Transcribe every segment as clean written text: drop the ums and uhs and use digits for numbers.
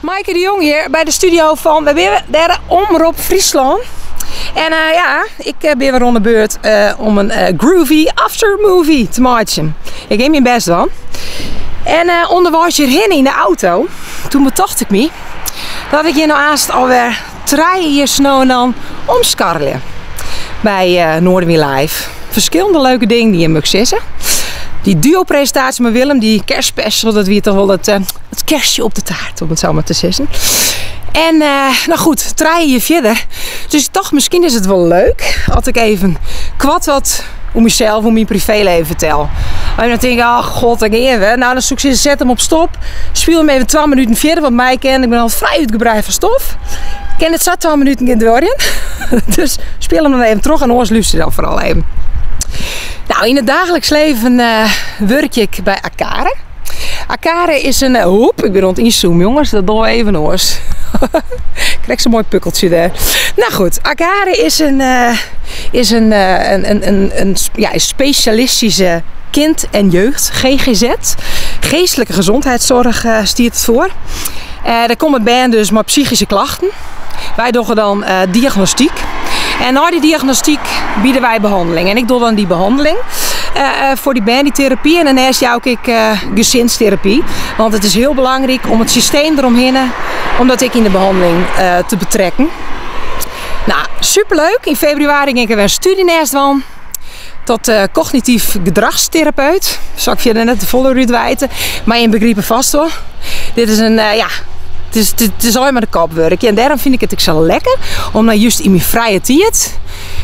Maaike de Jong hjir by de studio fan wy binne dêr Omrop Fryslân. En eh, ja, ik eh, bin wer oan de beurt eh, om in groovy aftermovie te meitsjen. Ik gean myn bêst dwaan. En ûnderweis hjirhinne yn de auto, toen betocht ik my dat ik hjir no aanst alwer trije jier sa no en dan omskarrelje by Noardewyn Live. Ferskillende leuke dingen dy't jim ek sizze. Dy duo-presintaasje mei Willem, dy kerstspecial, dat wie toch wol it, it kerstje op de taart, om it sa mar te sizzen. En no goed, trije jier fierder. Dus ik tocht, miskien is it wol leuk as ik even koart wat oer mysels, oer myn privéleven fertel. As je dan tinke, oh god, dêr gean we. No, dan soe ik sizze, set him op stop. Spylje him even twa minuten fierder, want my ken, ik bin al frij útgebreid fan stof. Kin it sa twa minuten gean duorjen. Dus spylje him dan even troch en oars lústerje dan foaral even. No, yn it daagliks leven wurkje ik by Accare. Accare is in, oep, ik bin oan it ynzoomen jonges, dat dogge we even oars. Krekt sa'n moai pukkeltsje dêr. No goed, Accare is in, is in, in, in, in, ja, spesjalistyske kind- en jeugd, GGZ. Geestelijke gezondheidszorg stiet it foar. Dêr komme bern dus mei psychyske klachten. Wy dogge dan diagnostyk. En nei dy diagnostyk biede wy behanneling. En ik doch dan dy behanneling foar dy bern, dy terapy. En dêrneist jou ik ek gesinsterapy. Want it is hiel belangryk om it systeem deromhinne, om dat ek yn de behanneling te betrekken. No, superleuk. Yn febrewaris gean ik wer in stúdzje neist dwaan. Tot kognityf gedrachsterapeut. Sil ik fierder net te folle oer útweide. Mar jim begripe fêst wol. Dit is in, ja, it is allegear mei de kop wurkje. En dêrom fyn ik it ek sa lekker om no just yn myn frije tiid,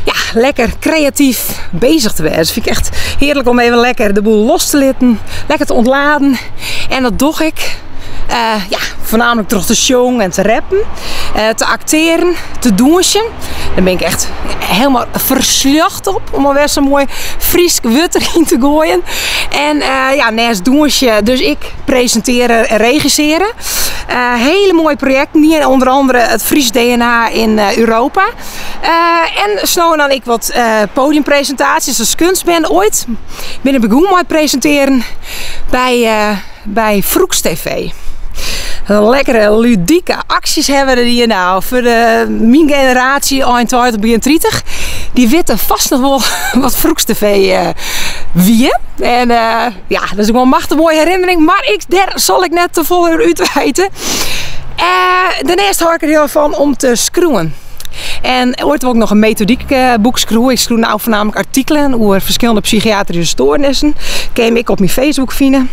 ja, lekker kreatyf beuzich te wêzen. Fyn ik echt hearlik om even lekker de boel los te litten. Lekker te ûntladen. En dat doch ik, ja, foarnaamlik troch te sjongen en te rappen. Te aktearjen, te dûnsjen. Dêr bin ik echt hielendal fersljocht op, om mar wer sa'n moai Frysk wurd deryn te goaien. En ja, neist dûnsje, dus ik presintearje en regissearje. Hiele moaie projekten dien, ûnder oare it Frysk DNA yn Europa. En sa no en dan ek wat podiumpresintaasjes as kunstband. Oait bin ik begûn mei presintearjen by Froeks TV. Lekkere ludike aksjes hawwe we der no. Foar de, myn generaasje, ein 20, begjin 30, dy witte fêst noch wol wat Froeks TV wie. En ja, dat is gewoan in machtich moaie herinnering, mar ik, dêr sil ik net te folle oer útweide. Dêrneist hâld ik der hiel erch fan om te skriuwen. En oait wol ik noch in metodykboek skriuwe. Ik skriuw no foarnaamlik artikelen oer ferskillende psychiatryske stoarnissen. Kinne jim ek op myn Facebook fine.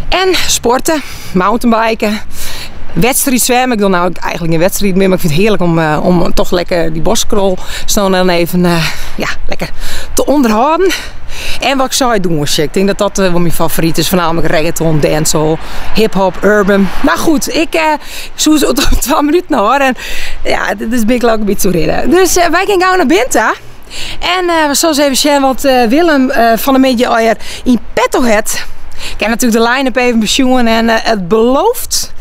En sporte, mountainbiken, wedstriidswimmen. Ik doch no eigentlik gjin wedstriid mear, mar ik fyn it hearlik om toch lekker dy borstknol sa no en dan even ja, lekker te ûnderhâlden. En wat ik sei, dûnsje. Ik tink dat dat wol myn favoryt is. Foarnaamlik reggaeton, dancehall, hip-hop, urban. No goed, ik soe se op twa minuten hâlde. En ja, dit is bin ik leuk in bytsje oerhinne. Dus wy gean gau nei binnen ta. En we sille ris even sjen wat Willem fan 'e middei allegear yn petto hat. Ik ha natuerlik de line-up even besjoen en it belooft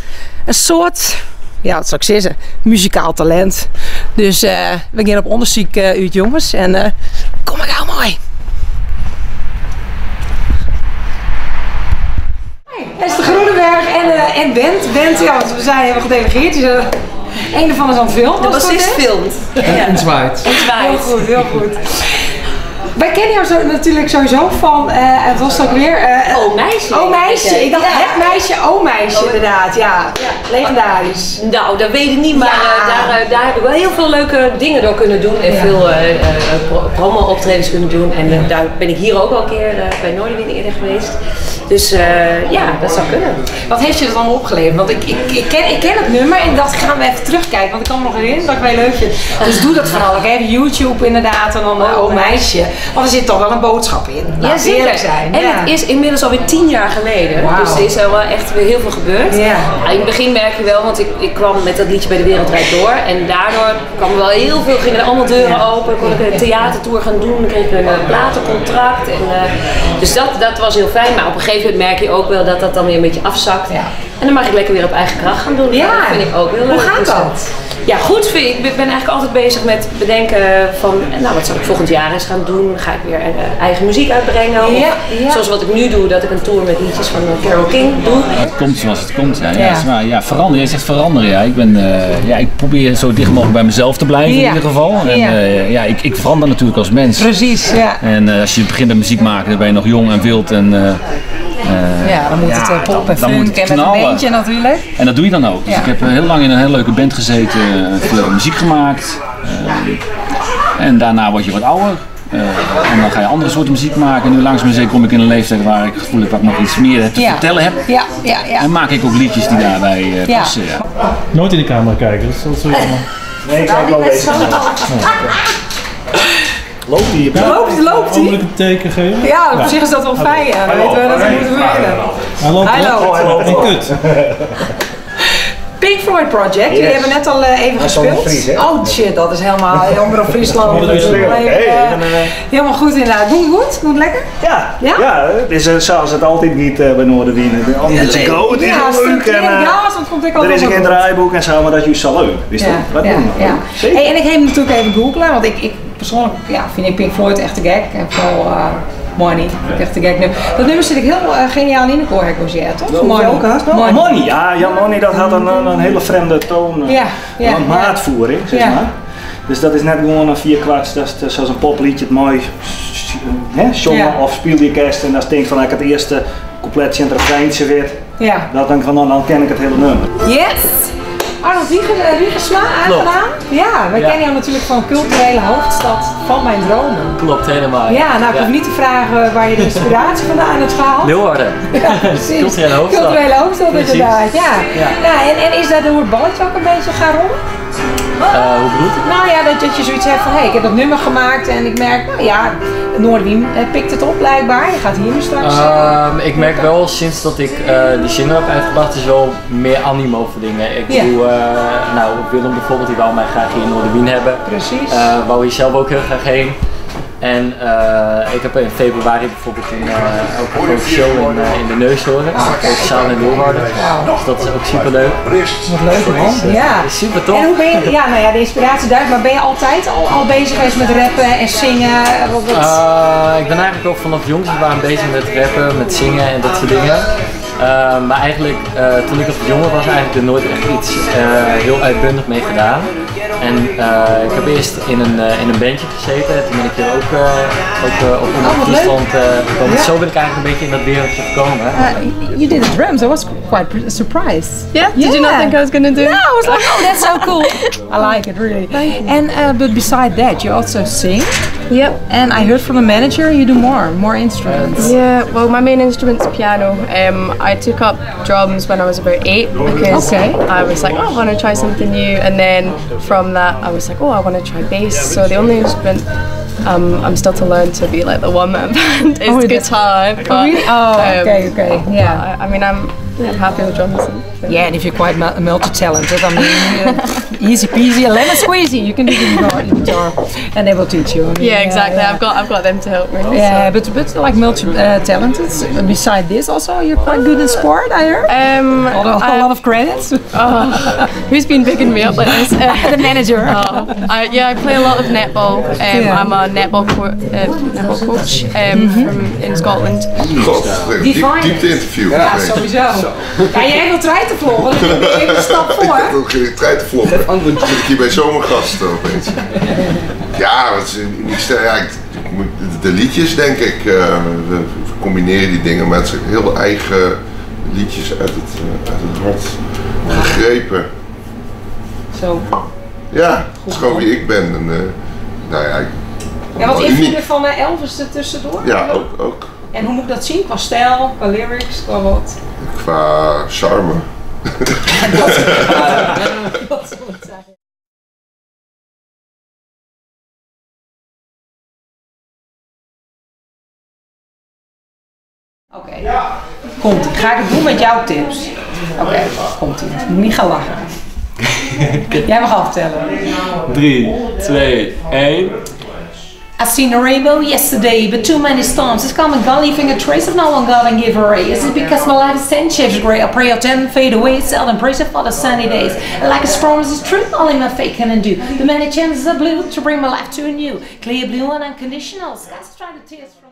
in soad, ja, wat sil ik sizze, muzikaal talint. Dus we gean op ûndersyk út, jonges. En kom mar gau mei. Esther Groenenberg en Bent. Bent, ja, want we zijn helemaal gedelegeerd. Dus, een ervan is aan het filmen. De bassist filmt. En zwaait. En zwaait. Heel goed, heel goed. Wij kennen jou zo, natuurlijk sowieso van, het was het ook weer? Oh Meisje. Oh Meisje, ik dacht Ja. het meisje, oh meisje, Oh. inderdaad. Ja. Ja. Legendarisch. Nou, dat weet ik niet, maar, Ja. daar heb ik wel heel veel leuke dingen door kunnen doen. En Ja. veel promo-optredens kunnen doen. En daar ben ik hier ook al een keer bij Noardewyn eerder geweest. Dus ja, dat zou kunnen. Wat heeft je dat allemaal opgeleverd? Want ik ken het nummer en dat gaan we even terugkijken. Want ik kan me nog herinneren dat ik het wel leuk vind. Dus doe dat vooral ook. Even YouTube inderdaad en dan Oh Meisje. Want er zit toch wel een boodschap in. Laat Ja, zeker. eerlijk zijn. En Ja. het is inmiddels alweer 10 jaar geleden. Wauw. Dus er is al wel echt weer heel veel gebeurd. Ja. Nou, in het begin merk je wel, want ik kwam met dat liedje bij De Wereld Draait Door. En daardoor kwam er wel heel veel, gingen er allemaal deuren Ja. open. Kon ik een theatertour gaan doen, dan kreeg ik een platencontract. En dus dat was heel fijn. Maar op een gegeven moment merk je ook wel dat dat dan weer een beetje afzakt. Ja. En dan mag ik lekker weer op eigen kracht gaan doen. Ja. Dat vind ik ook heel leuk. Hoe gaat Dus, dat? Ja, goed. Vind ik. Ik ben eigenlijk altijd bezig met bedenken van, nou, wat zal ik volgend jaar eens gaan doen? Ga ik weer eigen muziek uitbrengen? Of Ja, ja. zoals wat ik nu doe, dat ik een tour met liedjes van Carole King doe. Het komt zoals het komt. Ja, ja. Ja. dat is waar. Ja, veranderen. Jij zegt veranderen. Ja. Ik, ben, ja, ik probeer zo dicht mogelijk bij mezelf te blijven Ja. in ieder geval. En, Ja. ja, ik verander natuurlijk als mens. Precies, ja. En als je begint met muziek maken, dan ben je nog jong en wild. En, Ja, dan moet het pop en dan moet funk het en met een knallen. bandje natuurlijk. En dat doe je dan ook. Dus Ja. ik heb heel lang in een hele leuke band gezeten, veel muziek gemaakt. En daarna word je wat ouder. En dan ga je andere soorten muziek maken. En nu langzaam maar zeker kom ik in een leeftijd waar ik het gevoel heb dat ik nog iets meer te Ja. vertellen heb. Ja, ja, ja. En maak ik ook liedjes die daarbij Ja. passen. Ja. Nooit in de camera kijken, dat is altijd zo jammer. Nee, ik kijk wel bezig. Loopt hij? Loopt, loopt Moet hij? ik een teken geven? Ja, op zich is dat wel fijn. Ja. Dan weten we dat we moeten beginnen. Hij loopt, Hij loopt. Oh, hij loopt. En kut. Pink Floyd Project, jullie Yes. hebben net al even Dat is al gespeeld. Fries, hè? Oh shit, dat is helemaal Omroep Friesland. Oh, dat is Dat is leuk. wel even, Hey, ik ben, Helemaal goed inderdaad. Goed, goed? Moet lekker? Ja, Ja? ja? het is zoals het altijd niet bij Noardewyn. Het is altijd een beetje go, het is Ja, heel leuk. En, structureel gas, want komt ik er altijd is wel geen goed. draaiboek en zo, maar dat is juist zo leuk. Wist je? Wat ja, doen we? ja. Zeker. Hey, en ik heb natuurlijk even googlen, want ik persoonlijk ja, vind ik Pink Floyd echt te gek. En vooral Money, vind ik echt te gek nummer. Dat nummer zit ik heel geniaal in de koor, hè, toch? Money. Welke haast nou? Money. Money. Ja, ja, Money dat had een hele vreemde toon. Ja, ja, een maatvoering, zeg Ja. maar. Dus dat is net gewoon een vierkwarts, dat is zoals een popliedje, het mooi hè, zongen Ja. of speel je kerst en dan denk ik van ik het eerste couplet en het refreintje weer. Ja. Dat denk ik van nou, dan ken ik het hele nummer. Yes! Arnold Wiegersma, aangenaam. Ja, wij Ja. kennen jou natuurlijk van culturele hoofdstad van mijn dromen. Klopt helemaal. Ja, nou ik hoef niet te vragen waar je de inspiratie vandaan hebt gehaald. Leeuwarden. Ja, precies. Culturele hoofdstad. Culturele hoofdstad Precies. inderdaad, ja. Ja. Nou, en is daardoor het balletje ook een beetje gaan rollen? Hoe bedoelt u? Nou ja, dat je zoiets hebt van, hé, hey, ik heb dat nummer gemaakt en ik merk, nou ja, Noardewyn pikt het op blijkbaar. Je gaat hier nu straks. Ik merk wel sinds dat ik die single heb uitgebracht, is wel meer animo voor dingen. Ik Ja. bedoel, nou, Willem bijvoorbeeld, die wou mij graag hier in Noardewyn hebben. Precies. Wou hier zelf ook heel graag heen. En ik heb in februari bijvoorbeeld ook een grote show in de Neushoorn, een grote zaal in Leeuwarden. Dus dat is ook super leuk. Wat leuk man. Ja. Super tof. En hoe ben je, ja, nou ja, de inspiratie duidt, maar ben je altijd al bezig geweest met rappen en zingen? Wat? Ik ben eigenlijk al vanaf jongs af aan bezig met rappen, met zingen en dat soort dingen. Maar eigenlijk, toen ik wat jonger was, eigenlijk er nooit echt iets heel uitbundig mee gedaan. En ik heb eerst in een bandje gezeten en toen ben ik hier ook op Omroep Oh, wat leuk. Friesland gekomen. Ja. Zo ben ik eigenlijk een beetje in dat wereldje gekomen. You did the drums, I was quite surprised. Yeah? Did you not think I was gonna do it? No, I was like, oh, that's so cool. I like it really. And but beside that, you also sing. Yep. And I heard from the manager you do more instruments. Yeah, well, my main instrument's piano. I took up drums when I was about 8 because Okay. I was like, oh, I want to try something new. And then from that, I was like, oh, I want to try bass. So the only instrument I'm still to learn to be like the one-man band is Oh, that- guitar. But, Really? Oh, okay, okay, yeah. I mean, I'm happy with drums. And, Yeah, and if you're quite multi-talented, I mean, easy peasy, a lemon squeezy, you can do the guitar, and they will teach you. I mean, Yeah, exactly. Yeah, I've got them to help me. yeah. But like multi-talented. Beside this, also you're quite good in sport, I heard. Although a lot of credits. Oh, who's been bigging me up like this? The manager. Oh, I play a lot of netball. Yeah. I'm a netball coach from in Scotland. God, diepte-interview. Ja, sowieso. Ja, jij wil treiten vloggen, dus ik even een stap voor. Ik dacht ook geen treiten vloggen. Dan zit ik hier bij Zomergast opeens. Ja, wat is een uniek stijl. Ja, de liedjes denk ik. We combineren die dingen, maar het zijn heel eigen liedjes uit het hart gegrepen. Zo. Ja, het is gewoon wie ik ben. En, nou ja, ik, Ja, wat wel invloeden uniek. van Elvis er tussendoor? Ja, ook. En hoe moet ik dat zien? Qua stijl, qua lyrics, qua wat? Qua charme. Dat zal het zijn. Oké, komt ie. Ga ik het doen met jouw tips? Oké, komt ie. Moet niet gaan lachen. Jij mag aftellen. 3, 2, 1. I seen a rainbow yesterday, but too many storms has come and gone, leaving a trace of no one God and give away. Is it because my life is 10 shades of grey? I pray or 10 fade away, seldom praise for the sunny days. Like a promise is truth, only my fate can undo. The many chances are blue to bring my life to a new, clear blue and unconditional. Skies dry the tears from.